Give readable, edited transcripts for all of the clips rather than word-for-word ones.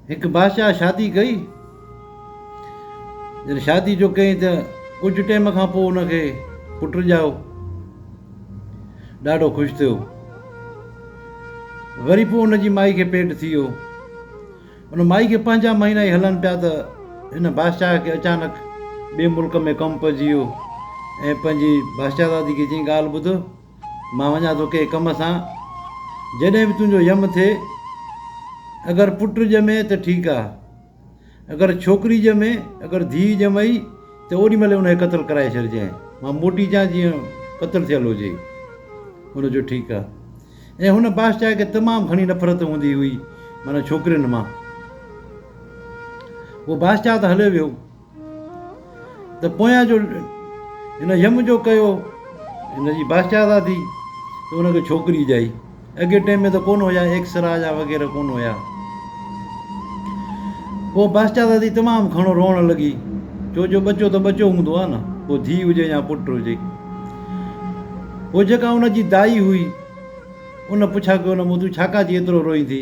هڪ بادشاهه شادي ڪئي. جڏهن شادي جو ڪيائين ته ڪجهه ٽيم کان پوء ان کي پٽ ڄائو. ڏاڍو خوش ٿيو. وري پوء ان جي مائي کي پيٽ ٿي ويو. ان مائي کي پنهنجا مهينا ئي هلن پيا ته هن بادشاهه کي اچانڪ ٻئي ملڪ ۾ ڪم پئجي ويو ۽ پنهنجي بادشاهزادي کي چيائين ڳالهه ٻڌ مان وڃان ٿو ڪنهن ڪم سان، جڏهن به تنهنجو يم ٿئي، اگر پٽ ڄمي ته ٺيڪ آ، اگر ڇوڪري ڄمي، اگر ڌيء ڄمئي ته اوڏي مهل ئي ان کي قتل ڪرائي ڇڏجانء، مان موٽي اچان جيئن قتل ٿيل هجي. هن چيو ٺيڪ آ. ۽ هن بادشاهه کي تمام گهڻي نفرت هوندي هئي معنيٰ ڇوڪرين مان. پوء بادشاهه ته هليو ويو. ته پويان جو هن يم جو ڪيو هن جي بادشاهزادي ته ان کي ڇوڪري ڄائي. اڳي ٽيم ۾ ته ڪونه هيا ايڪسرا يا وغيره ڪونه هيا. پوء بادشاهزادي تمام گهڻو روئڻ لڳي ڇو جو ٻچو ته ٻچو هوندو آهي نه پوء ڌيء هجي يا پٽ هجي. پوء جيڪا ان جي دائي هئي ان پڇا ڪيو نه مون تون ڇاڪا جي ايترو روئين ٿي؟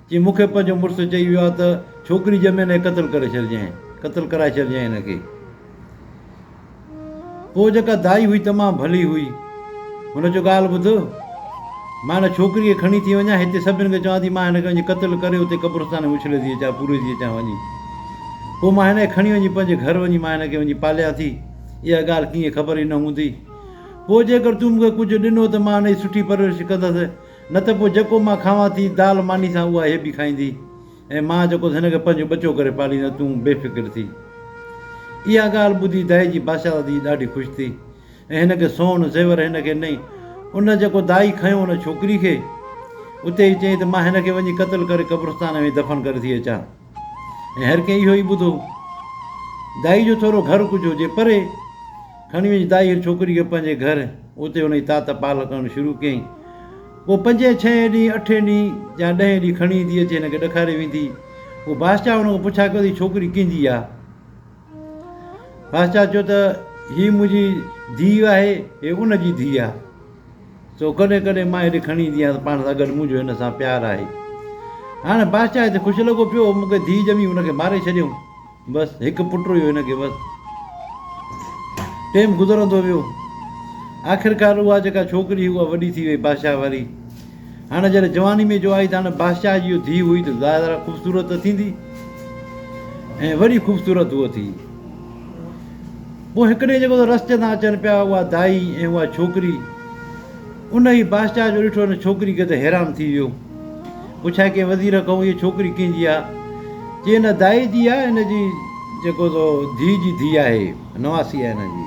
چي مون کي پنهنجو مڙس چئي ويو آهي ته ڇوڪري ڄمي هن کي قتل ڪري ڇڏجانء، قتل ڪرائي ڇڏجانء هن کي. پوء جيڪا دائي هئي تمام ڀلي هئي. هن چيو ڳالهه ٻڌ، مان هن ڇوڪري کي کڻي ٿي وڃان، هتي سڀني کي چوان ٿي مان هن کي وڃي قتل ڪري اتي قبرستان ۾ اڇلي ٿي اچان، پوري ٿي اچان وڃي. پوء مان هن کي کڻي وڃي پنهنجي گهر وڃي مان هن کي وڃي پاليان ٿي. اها ڳالهه ڪيئن خبر ئي نه هوندي. پوء جيڪر تون مون کي ڪجهه ڏنو ته مان هن جي سٺي پرورش ڪندس. نه ته پوء جيڪو مان کاوان ٿي دال ماني سان اها هي به کائيندي ۽ مان جيڪو هن کي پنهنجو ٻچو ڪري پاليندس تون بي فڪر ٿي. اها ڳالهه ٻڌي دائي جي بادشاهزادي ڏاڍي خوش ٿي ۽ هن کي سون زيور هن کي نئين ان جيڪو دائي کنيو ان ڇوڪري کي اتي ئي چيائين ته مان هن کي وڃي قتل ڪري قبرستان ۾ دفن ڪري ٿي اچان ۽ هر ڪنهن اهو ئي ٻڌو. دائي جو ٿورو گهر ڪجهه هجي پري. کڻي وڃي دائي هن ڇوڪري کي پنهنجي گهر، اتي هن جي تات پال ڪرڻ شروع ڪيائين. پوء پنجين ڇهين ڏينهن، اٺين ڏينهن يا ڏهين ڏينهن کڻي ايندي اچي هن کي ڏکاري ويندي. پوء بادشاهه هن کان پڇا ڪيو ته هيء ڇوڪري ڪنهن جي آهي؟ بادشاهه چيو ته هيء منهنجي ڌيء آهي، هيء ان جي ڌيء آهي. سو ڪڏهن ڪڏهن مان هيڏي کڻي ايندي آهيان ته پاڻ سان گڏ منهنجو هن سان پيار آهي. هاڻي بادشاهه هتي خوش لڳو پيو هو، مون کي ڌيء ڄمي هن کي ماري ڇڏيائون. بس هڪ پٽ هيو هن کي بس. ٽيم گذرندو ويو. آخرڪار اها جيڪا ڇوڪري هئي اها وڏي ٿي وئي بادشاهه واري. هاڻي جڏهن جواني ۾ جو آئي ته هاڻي بادشاهه جي اها ڌيء هئي ته ظاهر آهي خوبصورت ته ٿيندي ۽ وڏي خوبصورت هوء ٿي. پوء هڪ ڏينهن جيڪو رستي تان اچن پيا اها دائي ۽ اها ڇوڪري. انهيء بادشاهه جو ڏٺو ان ڇوڪري کي ته حيران ٿي ويو. پڇيائين ڪنهن وزير کان هيء ڇوڪري ڪنهن جي آ؟ چي هن دائي جي آ، هن جي جيڪو سو ڌيء جي ڌيء آهي، نواسي آهي هن جي.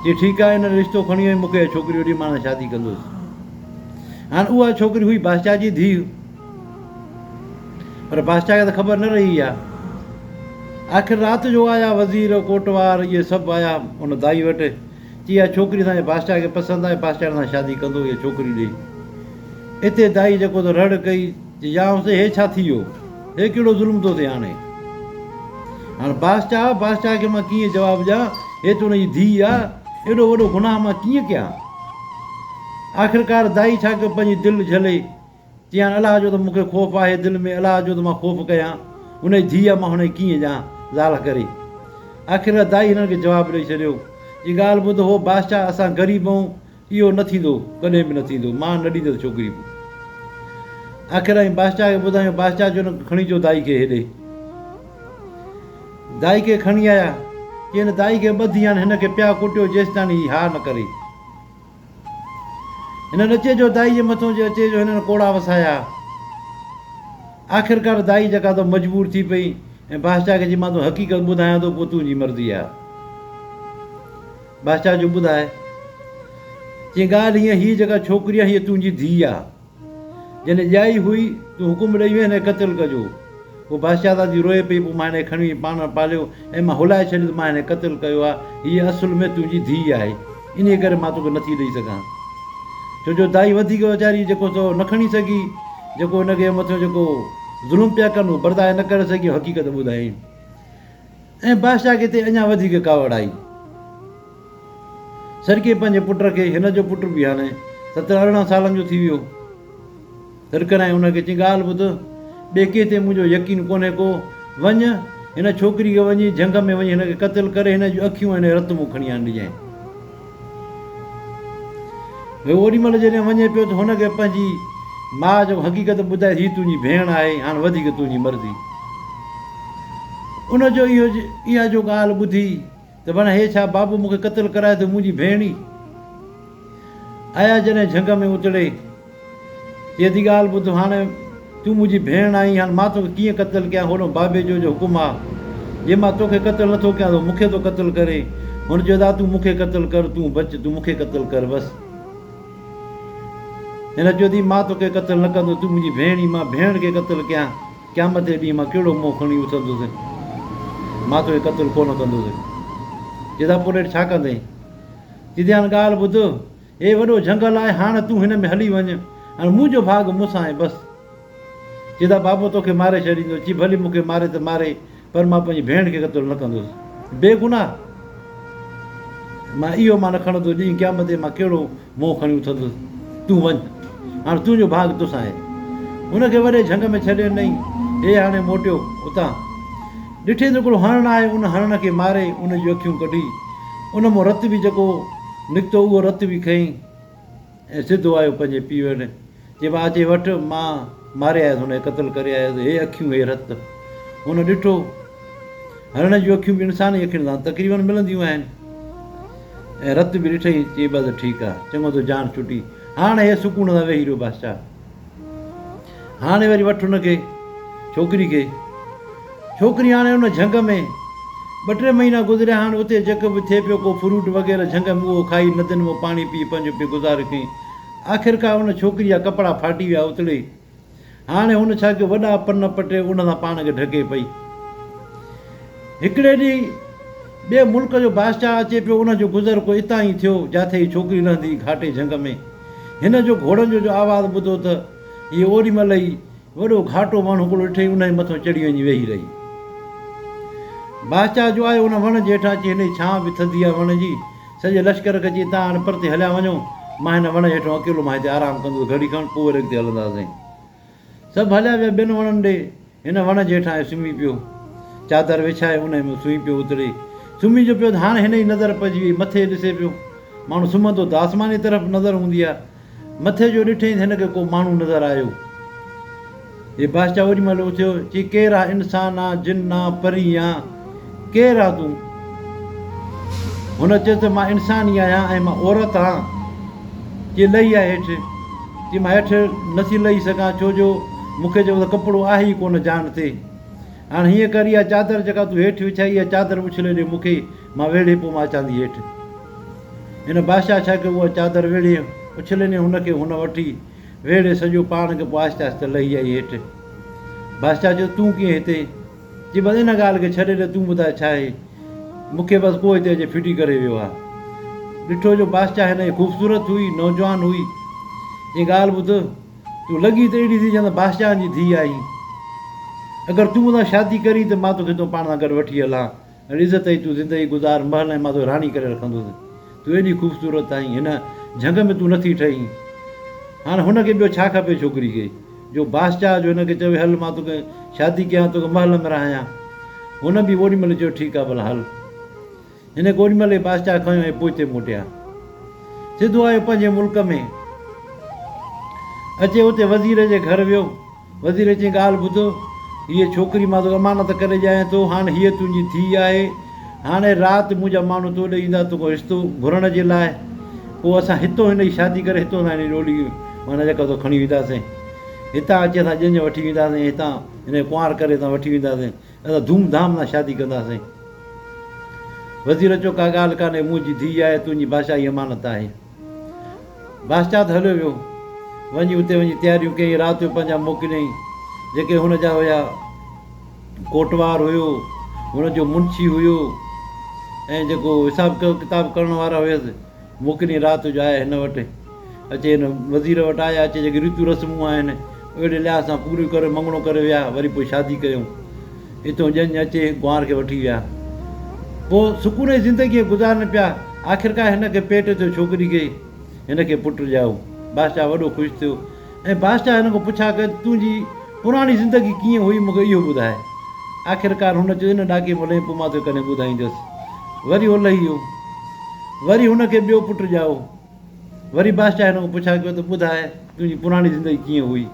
چي ٺيڪ آهي، هن رشتو کڻي وڃ، مون کي اها ڇوڪري ڏي، مان شادي ڪندس. هاڻ اها ڇوڪري هئي بادشاهه جي ڌيء، پر بادشاهه کي ته خبر نه رهي آ. آخر رات جو آيا وزير، ڪوٽوار، اهي سڀ آيا ان دائي وٽ. چي اها ڇوڪري اسان جي بادشاهه کي پسند آهي، بادشاهه هن سان شادي ڪندو، اها ڇوڪري ڏي. اتي دائي جيڪو ته رڙ ڪئي، چي يا حسين هي ڇا ٿي ويو؟ هي ڪهڙو ظلم ٿو ٿئي هاڻي؟ هاڻ بادشاهه، بادشاهه کي مان ڪيئن جواب ڏيان، هي ته ان جي ڌيء آ، ايڏو وڏو گناهه مان ڪيئن ڪيان؟ آخرڪار دائي ڇا ڪيو پنهنجي دل جهلي، چيائين الله جو ته مون کي خوف آهي دل ۾ الله جو ته مان خوف ڪيان هن جي ڌيء مان هن کي ڪيئن ڏيان زال ڪري. آخر دائي هنن کي جواب ڏئي ڇڏيو جي ڳالهه ٻڌ هو بادشاهه اسان غريب آهيون اهو نه ٿيندو ڪڏهن به نه ٿيندو مان نه ڏيندس ڇوڪري به. آخر ۽ بادشاهه کي ٻڌايون بادشاهه چيو نه کڻي اچو دائي کي هيڏي. دائي کي کڻي آيا چي هن دائي کي ٻڌي هاڻي هن کي پيا ڪٽيو جيستاڻي هي ها نه ڪري. هنن اچي جو دائي جي مٿون جي اچي جو هنن ڪوڙا وسايا. آخرڪار دائي جيڪا ته مجبور ٿي پئي ۽ بادشاهه کي چي مان توکي حقيقت ٻڌايان ٿو پوء تنهنجي مرضي آ. بادشاهه چيو ٻڌاء. چي ڳالهه هيئن هيء جيڪا ڇوڪري آ هيء تنهنجي ڌيء آ. جڏهن ڄائي هئي، تون حڪم ڏئي وئين هن کي قتل ڪجو. پوء بادشاهزادي روئي پئي، پوء مان هن کي کڻي وڃي پاڻ وٽ پاليو ۽ مان هلائي ڇڏيو ته مان هن کي قتل ڪيو آهي. هيء اصل ۾ تنهنجي ڌيء آهي، انهيء ڪري مان توکي نٿي ڏئي سگهان. ڇو جو دائي وڌيڪ ويچاري جيڪو سو نه کڻي سگهي، جيڪو هن کي مٿيون جيڪو ظلم پيا ڪن، اهو برداشت نه ڪري سگهي ۽ حقيقت ٻڌايائين. ۽ بادشاهه کي تي اڃا وڌيڪ ڪاوڙ آئي. سڏڪي پنهنجي پٽ کي، هن جو پٽ به هاڻي سترهن ارڙهن سالن جو ٿي ويو. سڏ ڪرايائين ان کي، چيائين ڳالهه ٻڌ، ٻئي ڪنهن تي منهنجو يقين ڪونهي ڪو. وڃ، هن ڇوڪري کي وڃي جهنگ ۾ وڃي هن کي قتل ڪري هن جون اکيون ۽ هن جو رت مون کڻي آڻي ڏجانء. هو اوڏي مهل جڏهن وڃي پيو ته هن کي پنهنجي ماء جو حقيقت ٻڌائي هي تنهنجي ڀيڻ آهي، هاڻ وڌيڪ تنهنجي مرضي. ان جو اهو اها جو ڳالهه ٻڌي ته ڀلا هي ڇا بابو مون کي قتل ڪرائي ٿو منهنجي ڀيڻ ئي. آيا جڏهن جهنگ ۾ اتڙي. چئي ٿي ڳالهه ٻڌ هاڻي تون منهنجي ڀيڻ آهين هاڻ مان توکي ڪيئن قتل ڪيان هوڏانهن بابي جو جو حڪم آ جي مان توکي قتل نٿو ڪيان ته مون کي ٿو قتل ڪري هن چيو ادا تون مون کي قتل ڪر تون بچ تون مون کي قتل ڪر بس هن چيو ٿي مان توکي قتل نه ڪندس تون منهنجي ڀيڻ ئي مان ڀيڻ کي قتل ڪيان قيامت جي ڏينهن مان ڪهڙو منهن کڻي اٿندس مان توکي قتل ڪونه ڪندس چي ٿا پوء ڇا ڪندين چي ٿي هاڻ ڳالهه ٻڌ هي وڏو جهنگل آهي، هاڻ تون هن ۾ هلي وڃ، هاڻ منهنجو ڀاڳ مون سان آهي، بس. چي ته بابو توکي ماري ڇڏيندو. چي ڀلي مون کي ماري ته ماري، پر مان پنهنجي ڀيڻ کي قتل نه ڪندس. بي گناهه! مان اهو مان نه کڻندس، ڏينهن قيامت تي مان ڪهڙو منهن کڻي اٿندس. تون وڃ، هاڻ تنهنجو ڀاڳ توسان آهي. هن کي وڏي جهنگ ۾ ڇڏي ڏنائين. هي هاڻي موٽيو اتان. ڏٺي ته هڪڙو هرڻ آهي، ان هرڻ کي ماري، ان جون اکيون ڪڍي، ان مان رت به جيڪو نڪتو اهو رت به کنئي ۽ سڌو آيو پنهنجي پيء وٽ. چي ڀاء اچي وٺ، مان ماري آيس هن کي قتل ڪري آيس، هي اکيون هي رت. هن ڏٺو هرڻ جون اکيون به انساني اکين سان تقريبن ملنديون آهن ۽ رت به ڏٺئي. چي بس ٺيڪ آ، چڱو ٿيو جان ڇٽي. هاڻ هي سڪون سان ويهي رهيو بادشاهه. هاڻي وري وٺ ان کي، ڇوڪري کي. ڇوڪري هاڻي ان جهنگ ۾ ٻه ٽي مهينا گذريا هاڻي اتي جيڪو به ٿئي پيو ڪو فروٽ وغيره جهنگ ۾ اهو کائي ندين مان پاڻي پي پنهنجو پئي گذارو ڪيائين. آخرڪار ان ڇوڪري جا ڪپڙا ڦاٽي ويا اتڙي. هاڻي هن ڇا ڪيو وڏا پن پٽي ان سان پاڻ کي ڍڪي پئي. هڪڙي ڏينهن ٻئي ملڪ جو بادشاهه اچي پيو ان جو گذر ڪو اتان ئي ٿيو جاٿي هي ڇوڪري رهندي هئي گهاٽي جهنگ ۾. هن جو گهوڙن جو جو آواز ٻڌو ته هيء اوڏي مهل ئي وڏو گهاٽو وڻ هڪڙو ڏٺئي انهيء مٿو چڙهي وڃي ويهي رهي. بادشاهه جو آيو ان وڻ جي هيٺان اچي هن جي ڇانو به ٿڌي آهي وڻ جي، سڄي لشڪر کي چيائين تان هاڻي پرتي هليا وڃو، مان هن وڻ جي هيٺان اڪيلو مان هتي آرام ڪندس گهڙي کن پوء وري اڳتي هلنداسين. سڀ هليا ويا ٻين وڻن ڏي. هن وڻ جي هيٺان آئي سمهي پيو. چادر وڇائي انهيء ۾ سمهي پيو اتڙي. سمهي جو پيو ته هاڻ هن جي نظر پئجي وئي. مٿي ڏسي پيو. ماڻهو سمهندو ته آسماني طرف نظر هوندي آهي. مٿي جو ڏٺئين ته هن کي ڪو ماڻهو نظر آيو. هي بادشاهه اوڏي مهل اٿيو، چي ڪير آ؟ انسان آ، جن آ، پري آ، ڪير آ تون؟ هن چيس ته مان انسان ئي آهيان ۽ مان عورت آهيان. چي لهي آ هيٺ. چي مان هيٺ نٿي لهي سگهان ڇو جو مون کي جيڪو ته ڪپڙو آهي ئي ڪونه جان تي. هاڻ هيئن ڪر اها چادر جيڪا تون هيٺ وڇائي اها چادر اڇلي ڏي مون کي، مان ويڙهي پوء مان اچان ٿي هيٺ. هن بادشاهه ڇا ڪيو اها چادر ويڙهي اڇلي ڏني هن کي، هن وٺي ويڙهي سڄو پاڻ کي پوء آهستي آهستي لهي آئي هيٺ. بادشاهه چيو تون ڪيئن هتي؟ چي بس ان ڳالهه کي ڇڏي ڏي تون ٻڌاء ڇا آهي؟ مون کي بس ڪو هتي اچي ڦٽي ڪري ويو آهي. ڏٺو جو بادشاهه هن جي خوبصورت هئي، نوجوان هئي. چي ڳالهه ٻڌ، تون لڳي ته اهڙي ٿي ڄڻ ته بادشاهن جي ڌيء آهين. اگر تون مون سان شادي ڪرين ته مان توکي تون پاڻ سان گڏ وٺي هلان. اهڙي عزت ۽ تون زندگي گذار محل ۽ مان توکي راڻي ڪري رکندس. تون ايڏي خوبصورت آهين، هن جهنگ ۾ تون نٿي ٺهين. هاڻ هن کي ٻيو ڇا کپي ڇوڪري کي، جو بادشاهه جو هن کي چوي هل مان توکي شادي ڪيان توکي محل ۾ رهايان. هن به اوڏي مهل چيو ٺيڪ آهي ڀلا هل. هن کي اوڏي مهل ئي بادشاهه کنيو ۽ پوئتي موٽيا. سڌو آيو پنهنجي ملڪ ۾. اچي اتي وزير جي گهر ويو. وزير چيائين، ڳالهه ٻڌ، هيء ڇوڪري مان توکي امانت ڪري ڏيان ٿو، هاڻ هيء تنهنجي ڌيء آهي. هاڻي رات منهنجا ماڻهو تو ڏي ايندا توکان رشتو گهرڻ جي لاء. پوء اسان هتو هن جي شادي ڪري هتو اسان هن جي ڏولي معنيٰ جيڪا تو کڻي وينداسين. هتان اچي اسان ڄڃ وٺي وينداسين ۽ هتان هن کي ڪنوار ڪري هتان وٺي وينداسين. اسان ڌوم ڌام سان شادي ڪنداسين. وزير چيو، ڪا ڳالهه ڪانهي، منهنجي ڌيء آهي، تنهنجي بادشاهي امانت آهي. بادشاهه ته هليو ويو. وڃي اتي وڃي تياريون ڪيائين، رات جو پنهنجا موڪليائين، جيڪي هن جا هيا. ڪوٽوار هيو، هن جو منشي هيو ۽ جيڪو حساب ڪتاب ڪرڻ وارا هيس، موڪليائين رات جو آيا هن وٽ. اچي هن وزير وٽ آيا، اچي جيڪي ريتون رسمون آهن، اهڙي لحاظ سان پوريون ڪري مڱڻو ڪري ويا، وري پوء شادي ڪيائون. اتو ڄڃ اچي گنوار کي وٺي ويا. پوء سڪون جي زندگيء گذارن پيا. آخرڪار هن کي پيٽ ٿيو ڇوڪري کي هن کي پٽ ڄائو. بادشاهه وڏو خوش ٿيو ۽ بادشاهه هن کان پڇا ڪئي ته تنهنجي پراڻي زندگي ڪيئن هئي مون کي اهو ٻڌاء. آخرڪار هن چيو ان ڏاڪي مان لهين پوء مان توکي ڪڏهن ٻڌائيندس. وري هو لهي ويو. وري هن کي ٻيو پٽ ڄائو. وري بادشاهه هن کان پڇا ڪيو ته ٻڌاء تنهنجي پراڻي زندگي ڪيئن هئي؟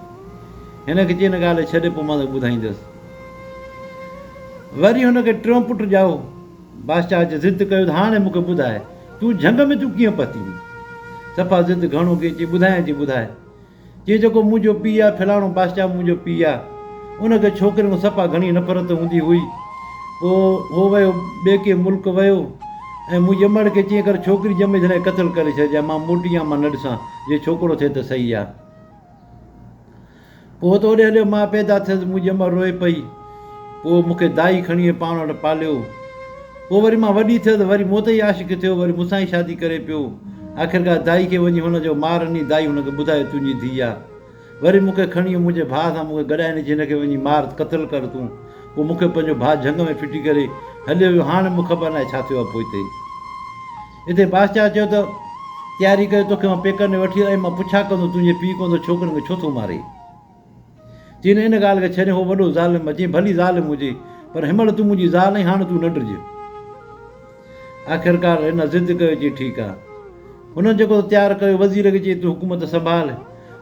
هن کي چيائين ان ڳالهه کي ڇڏ پوء مان توکي ٻڌائيندس. وري هن کي ٽيون پٽ ڄائو. بادشاهه اچي ضد ڪيو ته هاڻي مون کي ٻڌاء تون جهنگ ۾ تون ڪيئن پهتين؟ صفا ضد گهڻو ڪيائين چي ٻڌايان چي ٻڌاء. چي جيڪو منهنجو پيء آ فلاڻو بادشاهه منهنجو پيء آ. ان کي ڇوڪرين کان صفا گهڻي نفرت هوندي هئي. پوء هو ويو ٻئي ڪنهن ملڪ ويو ۽ منهنجي امڙ کي چيائين ڪر ڇوڪري ڄمي ته هن کي قتل ڪري ڇڏجانء مان موٽي آيان مان نه ڏسان جي ڇوڪرو ٿئي ته صحيح آ. پوء ته اوڏي هليو مان پيدا ٿيس، منهنجي امڙ روئي پئي. پوء مون کي دائي کڻي پاڻ وٽ پاليو. پوء وري مان وڏي ٿيس، وري مون تي ئي عاشق ٿيو، وري مون سان ئي شادي ڪري پيو. آخرڪار دائي کي وڃي هن جو مار ڏني، دائي هن کي ٻڌايو تنهنجي ڌيء آ. وري مون کي کڻي منهنجي ڀاء سان مون کي گڏائي ڏني، هن کي وڃي مار، قتل ڪر تون. پوء مون کي پنهنجو ڀاء جهنگ ۾ ڦٽي ڪري هليو ويو، هاڻ مون کي خبر ناهي ڇا ٿيو آ پوئتي. اتي بادشاهه چيو ته، تياري ڪريو، توکي مان پيڪن ۾ وٺي ۽ مان پڇا ڪندس تنهنجي پيء ڪونه ته ڇوڪرين کي ڇو ٿو ماري؟ چيائين، ان ڳالهه کي ڇڏ، هو وڏو ظالم آهي. چيائين، ڀلي ظالم هجي، پر هن مهل تون منهنجي زال آهين، هاڻ تون نه ڊڄ. آخرڪار هن ضد ڪيو، چيائين، ٺيڪ آهي. هنن جيڪو تيار ڪيو، وزير کي چيائين، تون حڪومت سنڀال.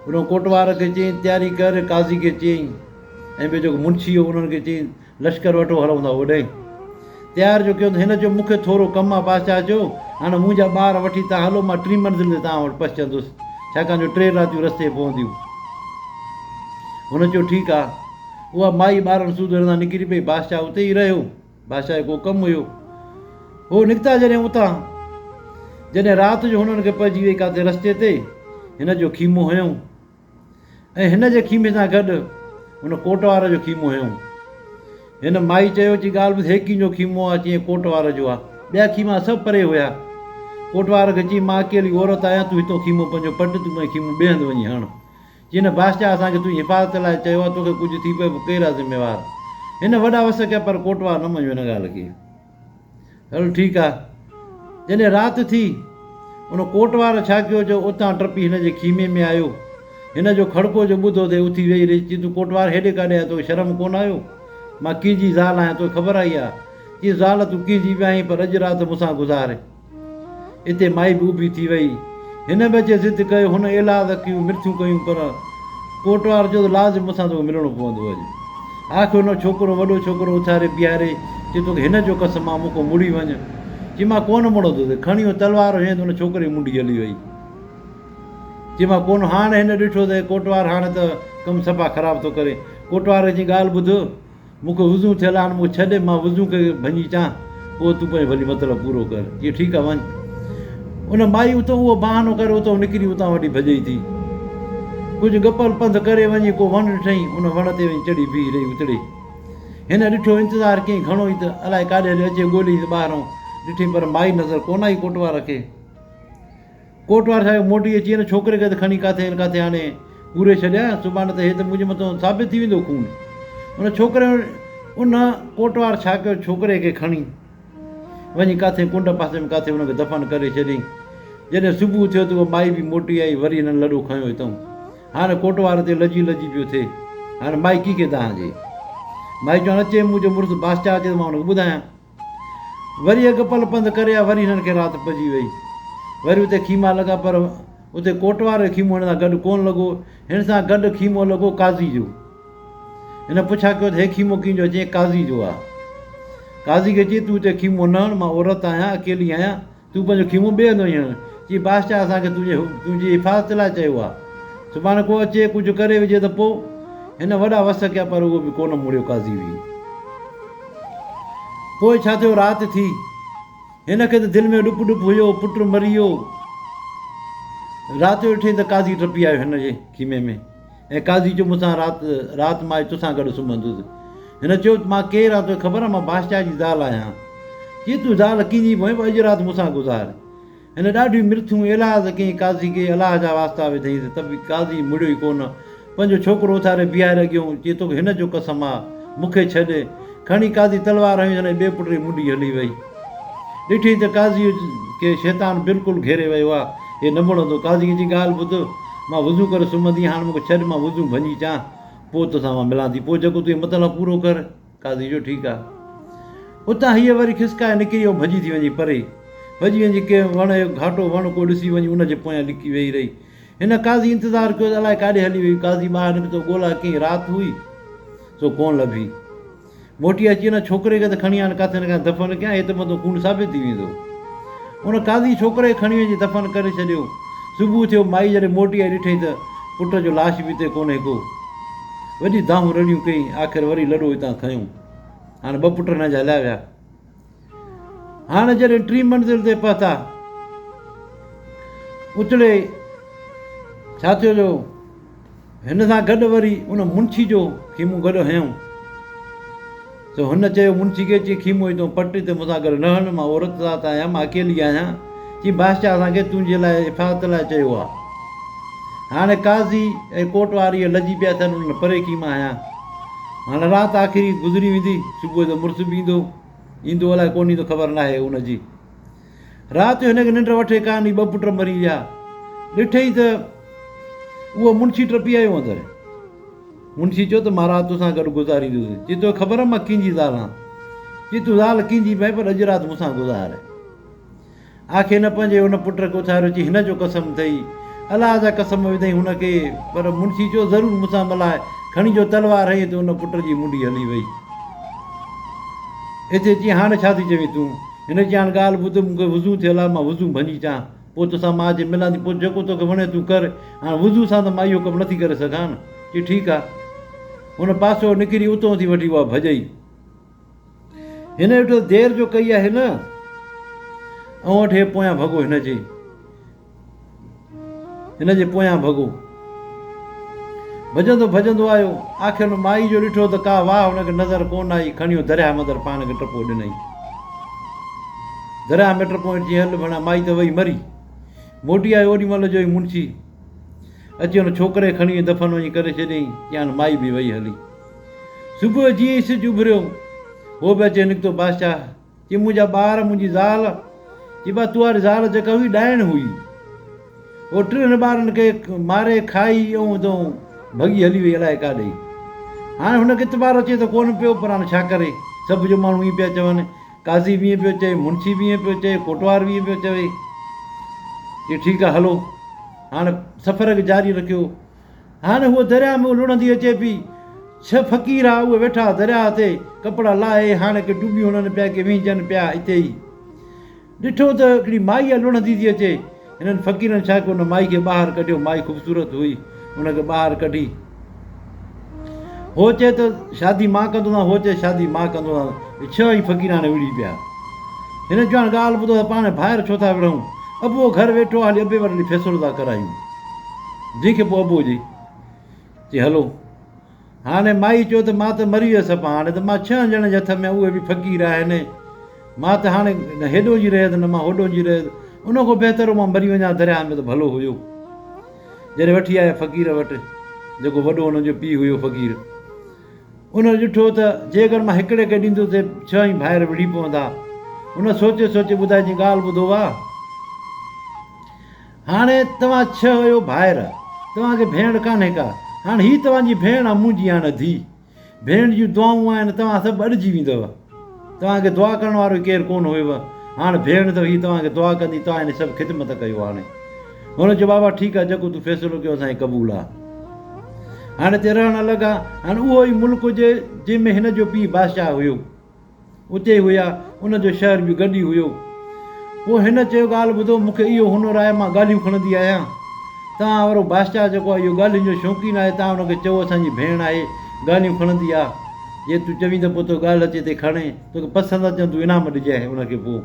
هن ڪوٽوار کي چيائين، تياري ڪر، قاضي کي چيائين ۽ ٻيو جيڪو منشي هو، انهن کي چيائين، لشڪر وٺو هلون ٿا اوڏهين. تيار جو ڪيو ته هن چيو، مون کي ٿورو ڪم آ. بادشاهه چيو، هاڻ منهنجا ٻار وٺي تان هلو، مان ٽين منزل تي توهان وٽ پهچندس، ڇاڪاڻ جو ٽي راتيون رستي پونديون. هن چيو، ٺيڪ آ. اها مائي ٻارن سوڌو هن تان نڪري پئي. بادشاهه اتي ئي رهيو. بادشاهه جو ڪو ڪم هيو. هو نڪتا جڏهن اتان، جڏهن رات جو هنن کي پئجي وئي ڪاٿي رستي تي، هن جو خيمو هنيو. ۽ هن جي خيمي سان گڏ ان ڪوٽ واري جو خيمو هيو. هن مائي چيو، چي ڳالهه ٻڌ هي ڪنهن جو خيمو آ؟ چيائين ڪوٽ واري جو آ. ٻيا خيما سڀ پري هيا. ڪوٽ واري کي چيائين مان اڪيلي عورت آهيان تون هتون خيمو پنهنجو پٽ تون پنهنجو خيمو ٻئي هنڌ وڃي هڻ. چيائين نه بادشاهه اسان کي تنهنجي حفاظت لاء چيو آ توکي ڪجهه ٿي پئي پوء ڪير آ ذميوار. هن وڏا وس ڪيا پر ڪوٽ وارو نه مڃيو هن ڳالهه کي. هل ٺيڪ آ. جڏهن رات ٿي، ان ڪوٽ وارو ڇا ڪيو جو اتان ٽپي هن جي خيمي ۾ آيو. هن جو کڙڪو جو ٻڌو ته اٿي ويهي رهي. چي تون ڪوٽ وار هيڏي ڪاڏي آيو، توکي شرم ڪونه آيو؟ مان ڪنهن جي زال آهيان، توکي خبر آئي آ؟ چي زال تون ڪنهن جي به آهين پر اڄ رات مون سان گذار. اتي مائي به اڀي ٿي ويئي. هن به اچي ضد ڪيو. هن ايلاز ڪيون، مرٿيون ڪيون پر ڪوٽوار چيو ته لازم مون سان توکي ملڻو پوندو اڄ. آخر هن ڇوڪرو وڏو ڇوڪرو اٿاري بيهاري چيو توکي هن جو قسم آ مون کان مڙي وڃ. چي مان ڪونه مڙندس. کڻي هو تلوار هنئين ته ان ڇوڪري جي منڍي هلي وئي. چي مان ڪونه هاڻ هن ڏٺو ته ڪوٽوار هاڻ ته ڪم صفا خراب ٿو ڪري. ڪوٽوار کي چيائين ڳالهه ٻڌ. مون کي وضو ٿيل آهن، مون کي ڇڏ، مان وضو کي ڀڃي اچان، پوء تون پنهنجو ڀلي مطلب پورو ڪر. چي ٺيڪ آهي وڃ. ان مائي اتان اهو بهانو ڪري اتان نڪري اتان وٺي ڀڄي ٿي. ڪجهه ڳپل پنڌ ڪري وڃي ڪو وڻ ڏٺائين، ان وڻ تي وڃي چڙهي بيهي رهي اتڙي. هن ڏٺو انتظار ڪيائين گهڻو ئي ته الائي ڪاڏي هليو اچي ڳوليائينس ٻاهرئون ڏٺائين پر مائي نظر ڪونه آئي ڪوٽوار کي. ڪوٽ واري صاحب موٽي اچي هن ڇوڪري کي ته کڻي ڪاٿي نه ڪاٿي آڻي پوري ڇڏيان، سڀاڻي ته هي ته منهنجي مٿان ثابت ٿي ويندو خون. ان ڇوڪري ان ڪوٽ وار ڇا ڪيو ڇوڪري کي کڻي وڃي ڪاٿي ڪنڊ پاسي ۾ ڪاٿي ان کي دفن ڪري ڇڏيائين. جڏهن صبح ٿيو ته اها مائي به موٽي آئي وري هنن لڏو کنيو هتئون. هاڻي ڪوٽ واري تي لڄي لڄي پيو ٿئي. هاڻي مائي ڪي کي دانهن ڏئي. مائي چوڻ اچي منهنجو مڙس بادشاهه اچي ته مان ان کي ٻڌايان. وري اڳ پل پنڌ ڪري آ وري هنن کي رات پئجي وئي. وري اتي خيما لڳا پر اتي ڪوٽ وارو جو خيمو هن سان گڏ ڪونه لڳو. هن سان گڏ خيمو لڳو قاضي جو. هن پڇا ڪيو ته هي خيمو ڪنهن جو آ؟ چيائين قاضي جو آ. قاضي کي چيائين تون هتي خيمو نه هڻ مان عورت آهيان اڪيلي آهيان تون پنهنجو خيمو ٻئي هنڌ وڃي هڻ. چيائين بادشاهه اسان کي تنهنجي تنهنجي حفاظت لاء چيو آ. سڀاڻي ڪو اچي ڪجهه ڪري وجهي ته پوء؟ هن وڏا وس ڪيا پر اهو به ڪونه مڙيو قاضي به. پوء ڇا ٿيو رات ٿي. هن کي ته دل ۾ ڏپ ڏپ هيو پٽ مري ويو. رات جو ڏٺائين ته قاضي ٽپي آيو هن جي خيمي ۾ ۽ قاضي چيو مون سان رات رات مان اڄ توسان گڏ سمهندس. هن چيو ته مان ڪير آهيان توکي خبر آهي مان بادشاهه جي زال آهيان. چي تون زال ڪنهن جي به هئين پر اڄ رات مون سان گذار. هن ڏاڍيون مرٿيون ايلاز ڪيائين قاضي کي الله جا واسطا وڌائينس ته به قاضي مڙيو ئي ڪونه. پنهنجو ڇوڪرو اٿاري بيهاري اڳيئون چي توکي هن جو قسم آ مون کي ڇڏ. کڻي قاضي تلوار هنئي هن جي ٻئي پٽ جي منڍي هلي وئي. ڏٺئين ته قاضيء کي شيطان بلڪل گهيري ويو آ. هي نه مڙندو. قاضي کي چيائين ڳالهه ٻڌ مان وضو ڪري سمهندي هاڻ مون کي ڇڏ مان وضو ڀڃي اچان. پوء توسان مان ملان ٿي، پوء جيڪو تنهنجو مطلب پورو ڪر. قاضي چيو، ٺيڪ آ. اتان هيء وري کسڪائي نڪري ۽ ڀڄي ٿي وڃي پري. ڀڄي وڃي ڪنهن وڻ جو گهاٽو وڻ ڪو ڏسي وڃي ان جي پويان لڪي ويهي رهي. هن قاضي انتظار ڪيو ته الائي ڪاڏي هلي وئي. قاضي ٻاهر نڪتو، ڳولا ڪيائين، رات هئي سو ڪونه لڀي. موٽي اچي ان ڇوڪري کي ته کڻي آڻ ڪاٿي نه ڪاٿي دفن ڪيان، هي ته متو خون ثابت ٿي ويندو. ان قاضي ڇوڪري کي کڻي وڃي دفن ڪري ڇڏيو. صبح ٿيو، مائي جڏهن موٽي آئي ڏٺائين ته پٽ جو لاش به اتي ڪونهي ڪو. وڏي دانهون رڙيون ڪيائين، آخر وري لڏو اتان کنيو. هاڻي ٻه پٽ هن جا هليا ويا. هاڻي جڏهن ٽين منزل تي پهتا، اتڙي ڇا ٿيو جو هن سان گڏ وري ان منشي جو خيمو گڏ هنيائون. سو هن چيو منشي کي، چي خيمو هتون پٽ، هتي مون سان گڏ نه هڻ، مان عورت ذات آهيان، مان اڪيلي آهيان. چي بادشاهه اسان کي تنهنجي لاء حفاظت لاء چيو آهي. هاڻي قاضي ۽ ڪوٽ واري اهي لڄي پيا ٿين، انهن پري خيما هنيا. هاڻي رات آخري گذري ويندي، صبح جو مڙس به ايندو، ايندو الائي ڪونه ايندو خبر ناهي ان جي. رات جو هن کي ننڊ وٺي ڪانه هئي، ٻه پٽ مري ويا. ڏٺئي ته اهو منشي ٽپي آيو اندر. منشي چيو ته مان رات توسان گڏ گذاريندس. چي توکي خبر آهي مان ڪنهن جي زال آهيان؟ چي تون زال ڪنهن جي به آهين پر اڄ رات مون سان گذار. آخر هن پنهنجي ان پٽ کي اٿاريو چي هن جو قسم اٿئي. الله جا قسم وڌئين هن کي. پر منشي چيو ضرور مون سان ملاء. کڻي جو تلوار هنئي ته ان پٽ جي منڍي هلي وئي. اتي چي هاڻ ڇا ٿي چوين تون؟ هن چيو هاڻ ڳالهه ٻڌ مون کي وضو ٿيل آهي مان وضو ڀڃي اچان. پوء توسان مان اچي ملان ٿي، پوء جيڪو توکي وڻي تون ڪر. هاڻ وضو سان ته مان اهو ڪم نٿي ڪري سگهان. چي ٺيڪ آ. هن پاسو نڪري اتو ٿي وٺي اها ڀڄئي. هن ڏٺو ته دير جو ڪئي آ هن ۽ وٺ هي پويان ڀڳو هن جي. هن جي پويان ڀڳو. ڀڄندو ڀڄندو آيو. آخر هن مائي جو ڏٺو ته ڪا واهه هن کي نظر ڪونه آئي. کڻي درياهه مندر پاڻ کي ٽپو ڏنائين. درياهه ۾ ٽپو هڻي چيائين، هل ڀڻا مائي ته وئي مري. موٽي آيو اوڏي مهل جو هي منشي اچي هن ڇوڪري کي کڻي وڃي دفن وڃي ڪري ڇڏيائين. چيائين مائي به وئي هلي. صبح جو جيئن ئي سج اڀريو، هو به اچي نڪتو بادشاهه. چي منهنجا ٻار، منهنجي زال. چي با تو واري زال جيڪا هئي ڏائڻ هئي. هوء ٽنهن ٻارن کي ماري کائي ۽ اتان ڀڳي هلي وئي الائي ڪاڏي. هاڻي هن کي اعتبار اچي ته ڪونه پيو پر هاڻي ڇا ڪري. سڀ جو ماڻهو ائين پيا چون. قاضي به ائين پيو چئي، منشي به ائين پيو چئي، ڪوٽوار به ائين پيو چوي. چي ٺيڪ آ هلو. هاڻي سفر کي جاري رکيو. هاڻي هوء درياهه ۾ لڙهندي اچي پئي. ڇهه فقير ها، اهي ويٺا درياهه تي، ڪپڙا لاهي، هاڻي ڪي ٽٻيون هڻن پيا، ڪي وهنجن پيا. اتي ئي ڏٺو ته هڪڙي مائي آ لڙهندي ٿي اچي. هنن فقيرن ڇا ڪيو، ان مائي کي ٻاهر ڪڍيو. مائي خوبصورت هئي، ان کي ٻاهر ڪڍي. هو چئي ته شادي مان ڪندوسان، هو چئي شادي مان ڪندوسان. اهي ڇهه ئي فقير هاڻي وڙهي پيا. هن چيو هاڻي ڳالهه ٻڌو ته پاڻ ڀائر ڇو ٿا وڙهون؟ ابو گهر ويٺو آ، هلي ابي وٽ هلي فيصلو ٿا ڪرايون. جنهن کي پوء ابو جي چي هلو. هاڻي مائي چيو ته مان ته مري ويس اپا هاڻي ته مان ڇهن ڄڻن جي هٿ ۾ اهي به فقير آهن مان ته هاڻي نه هيڏو جي رهيس نه مان هوڏو جي رهيس ان کان بهتر هو مان مري وڃان درياهه ۾ ته ڀلو هيو. جڏهن وٺي آيا فقير وٽ جيڪو وڏو هنن جو پيء هيو فقير ان ڏٺو ته جيڪر مان هڪڙي کي ڏيندس ته ڇهه ئي ڀائر وڙهي پوندا. هن سوچي سوچي ٻڌائي جي ڳالهه ٻڌو واهه. هاڻي توهان ڇهه آهيو ڀائر، توهان کي ڀيڻ ڪانهي ڪا. هاڻ هي توهان جي ڀيڻ آ، منهنجي هاڻ ڌيء. ڀيڻ جون دعائون آهن، توهان سڀ اڏجي ويندؤ. توهان کي دعا ڪرڻ وارو ئي ڪير ڪونه هيو. هاڻ ڀيڻ اٿو، هي توهان کي دعا ڪندي، توهان هن جي سڀ خدمت ڪيو هاڻي. هن چيو، بابا ٺيڪ آ، جيڪو تون فيصلو ڪيو اسان کي قبول آ. هاڻ هتي رهڻ لڳا. هاڻ اهو ئي ملڪ هجي، جنهن ۾ هن جو پيء بادشاهه هيو. اتي ئي هيا، ان جو شهر به گڏ ئي هيو. پوء هن چيو ڳالهه ٻڌو، مون کي اهو هنر آهي، مان ڳالهيون کڻندي آهيان. توهان وارو بادشاهه جيڪو آهي، اهو ڳالهين جو شوقين آهي، توهان ان کي چئو اسان جي ڀيڻ آهي، ڳالهيون کڻندي آ. جي تون چوين ته پوء تو ڳالهه اچي تي کڻي، توکي پسند اچن تون انعام ڏجانء ان کي پوء.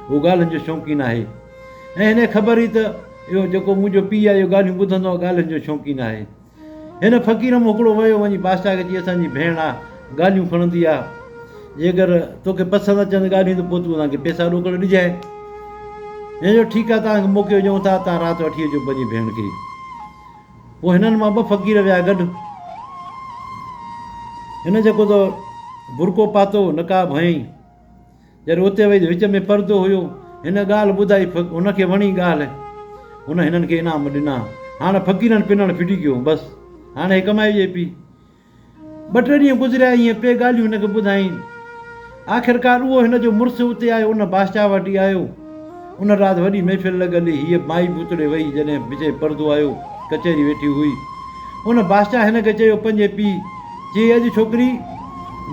هو ڳالهين جو شوقين آهي. ۽ هن کي خبر هئي ته اهو جيڪو منهنجو پيء آهي، اهو ڳالهيون ٻڌندو آهي، ڳالهين جو شوقين آهي. هن فقير مان هڪڙو ويو وڃي بادشاهه کي چي اسان جي ڀيڻ آ ڳالهيون کڻندي آ جيڪر توکي پسند اچن ڳالهيون ته پوء تون اسان کي پئسا ڏوڪڙ ڏجانء. هن چيو ٺيڪ آ توهان کي موقعو ڏيون ٿا توهان رات وٺي اچو پنهنجي ڀيڻ کي. پوء هنن مان ٻه فقير ويا گڏ. هن جيڪو ته برقعو پاتو نقاب هنيائين. جڏهن اتي وئي ته وچ ۾ پردو هيو. هن ڳالهه ٻڌائي، هن کي وڻي ڳالهه. هن هنن کي انعام ڏنا. هاڻ فقيرن پنڻ ڦٽي ڪيو. بس، هاڻ هي ڪمائجي پئي. ٻه ٽي ڏينهن گذريا ائين پئي ڳالهيون هن کي ٻڌائين. آخرڪار اهو هن جو مڙس اتي آيو ان بادشاهه وٽ ئي آيو. ان رات وڏي محفل لڳل هئي. هيء مائي به اتڙي وئي جڏهن وچين پردو آيو ڪچهري ويٺي هئي. ان بادشاهه هن کي چيو پنهنجي پيء چي اڄ ڇوڪري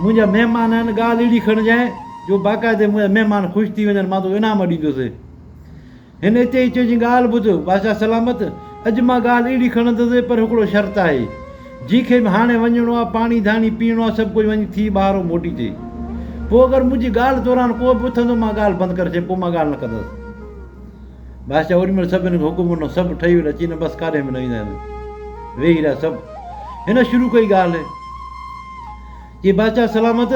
منهنجا مهمان آهن ڳالهه اهڙي کڻجانء جو باقاعدي منهنجا مهمان خوش ٿي وڃن مان توکي انعام ڏيندس. هن اتي ئي چيو جي ڳالهه ٻڌ، بادشاهه سلامت، اڄ مان ڳالهه اهڙي کڻندس پر هڪڙو شرط آهي. جنهن کي به هاڻي وڃڻو آ، پاڻي ڌاڻي پيئڻو آ، سڀ ڪجهه وڃي ٿي ٻاهرو موٽي اچي. پوء اگر منهنجي ڳالهه دوران ڪو به اٿندو مان ڳالهه بند ڪري ڇڏ، پوء مان ڳالهه نه ڪندس. بادشاهه اوڏي مهل سڀني کي حڪم ڏنو، سڀ ٺهي ويل اچي نه بس ڪاڏي به نه ويندا آهيون. ويهي رهيا سڀ. هن شروع ڪئي ڳالهه. چي بادشاهه سلامت،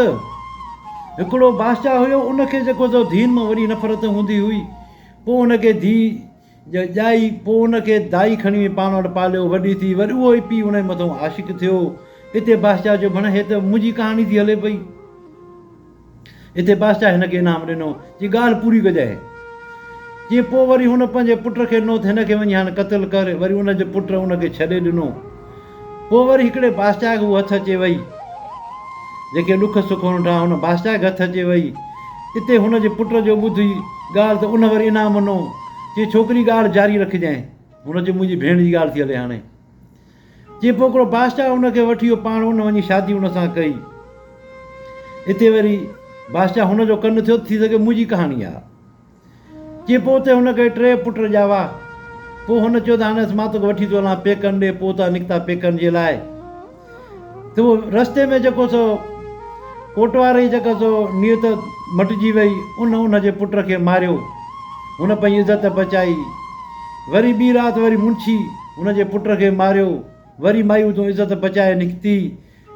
هڪڙو بادشاهه هيو، ان کي جيڪو سو ڌيئن مان وڏي نفرت هوندي هئي. پوء ان کي ڌيء ڄائي، پوء ان کي دائي کڻي وڃي پاڻ وٽ پاليو، وڏي ٿي، وري اهو ئي پيء ان جي مٿئون عاشق ٿيو. اتي بادشاهه چيو، ڀڻ هي ته منهنجي ڪهاڻي ٿي هلي پئي. اتي بادشاهه هن کي انعام ڏنو، چي ڳالهه پوري ڪجانء. چي پوء وري هن پنهنجي پٽ کي ڏنو ته هن کي وڃي هاڻ قتل ڪر، وري ان جي پٽ ان کي ڇڏي ڏنو. پوء وري هڪڙي بادشاهه کي هوء هٿ اچي وئي. جيڪي ڏک سک هن ڏٺا، هن بادشاهه کي هٿ اچي وئي. اتي هن جي پٽ جو ٻڌي ڳالهه ته ان وري انعام ڏنو. چي ڇوڪري ڳالهه جاري رکجانء. هن چيو منهنجي ڀيڻ جي ڳالهه ٿي هلي هاڻي. چي پوء هڪڙو بادشاهه ان کي وٺي ويو پاڻ ان وڃي شادي ان سان ڪئي. اتي وري بادشاهه هن جو ڪن ٿيو ته ٿي سگهي منهنجي ڪهاڻي آ. چي پوء اتي هن کي ٽي پٽ ڄاوا. پوء هن چيو ته هاڻي مان توکي وٺي ٿو هلان پيڪن ڏي. پوء اتان نڪتا پيڪن جي لاء ته اهو رستي ۾ جيڪو سو ڪوٽ واري جي جيڪا سو نيت مٽجي وئي ان ان جي پٽ کي ماريو. هن پنهنجي عزت بچائي. وري ٻي رات وري منشي هن جي پٽ کي ماريو. وري مائي اتون عزت بچائي نڪتي.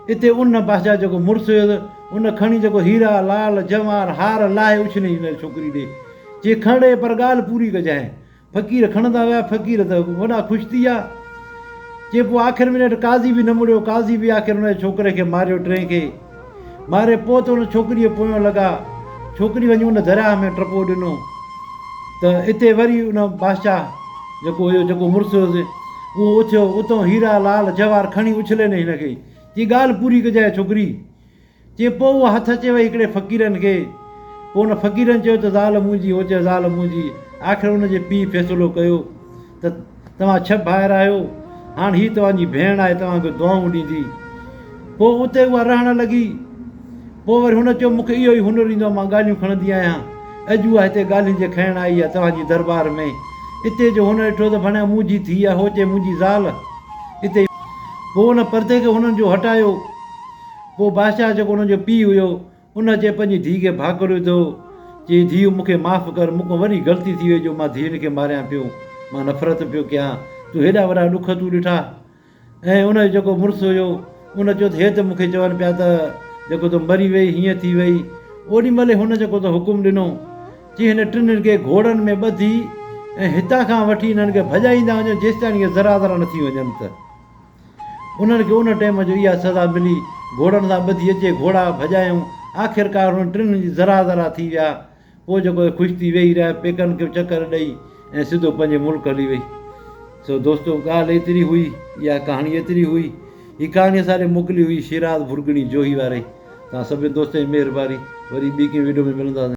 اتي ان بادشاهه جيڪو مڙس هيس، ان کڻي جيڪو هيرا، لعل، جواهر، هار لاهي اڇليائين ان ڇوڪري ڏي. چي کڻ ڙي، پر ڳالهه پوري ڪجانء. فقير کڻندا ويا، فقير ته وڏا خوش ٿي ويا. چي پوء آخر ۾ نيٺ قاضي به نه مڙيو، قاضي به آخر ان ڇوڪري کي ماريو، ٽئين کي ماري پوء ته ان ڇوڪريء پويان لڳا. ڇوڪري وڃي ان درياهه ۾ ٽپو ڏنو ته اتي وري ان بادشاهه جيڪو هيو، جيڪو مڙس هيس، اهو اٿيو، اتئون هيرا، لعل، جواهر کڻي اڇلي ڏنائين هن کي. چي ڳالهه پوري ڪجانء ڇوڪري. چي پوء اها هٿ اچي وئي هڪڙي فقيرن کي. پوء ان فقيرن چيو ته زال منهنجي، هو چيو زال منهنجي. آخر ان جي پيء فيصلو ڪيو ته توهان ڇهه ڀائر آهيو، هاڻ هي توهان جي ڀيڻ آهي، توهان کي دعائون ڏيندي. پوء اتي اها رهڻ لڳي. پوء وري هن چيو مون کي اهو ئي هنر ايندو آهي، مان ڳالهيون کڻندي آهيان. اڄ اها هتي ڳالهين جي کڻڻ آئي آهي توهان جي درٻار ۾. اتي جو هن ڏٺو ته ڀڻيا منهنجي ڌيء آهي، هو چئي منهنجي زال. اتي ئي. پوء ان پردي کي هنن جو هٽايو. پوء بادشاهه جيڪو انهن جو پيء هيو، ان اچي پنهنجي ڌيء کي ڀاڪر وڌو، چي، ڌيء مون کي معاف ڪر، مون کان وڏي غلطي ٿي وئي جو مان ڌيئن کي ماريان پيو، مان نفرت پيو ڪيان، تون هيڏا وڏا ڏک تون ڏٺا. ۽ ان جو جيڪو مڙس هيو، ان چيو ته هي ته مون کي چون پيا ته جيڪو ته مري وئي، هيئن ٿي وئي. اوڏي مهل ئي هن جيڪو ته حڪم ڏنو، چي هن ٽنهن کي گهوڙن ۾ ٻڌي ۽ هتان کان وٺي انهن کي ڀڄائيندا وڃو جيستائين اهي ذرا ذرا نه ٿي وڃن ته. انهن کي ان ٽيم جو اها سزا ملي، گهوڙن سان ٻڌي اچي گهوڙا ڀڄايائون، آخرڪار انهن ٽنهن جي ذرا ذرا ٿي ويا، پوء جيڪو اهي خوش ٿي ويهي رهيا، پيڪن کي به چڪر ڏئي ۽ سڌو پنهنجي ملڪ هلي وئي. سو دوستو ڳالهه ايتري هئي، اها ڪهاڻي ايتري هئي. هي ڪهاڻي اسان ڏي موڪلي هئي شيراز ڀرڳڙي جوهي واري. توهان سڀني دوستن جي مهرباني. وري ٻي ڪنهن وڊيو ۾ ملنداسين.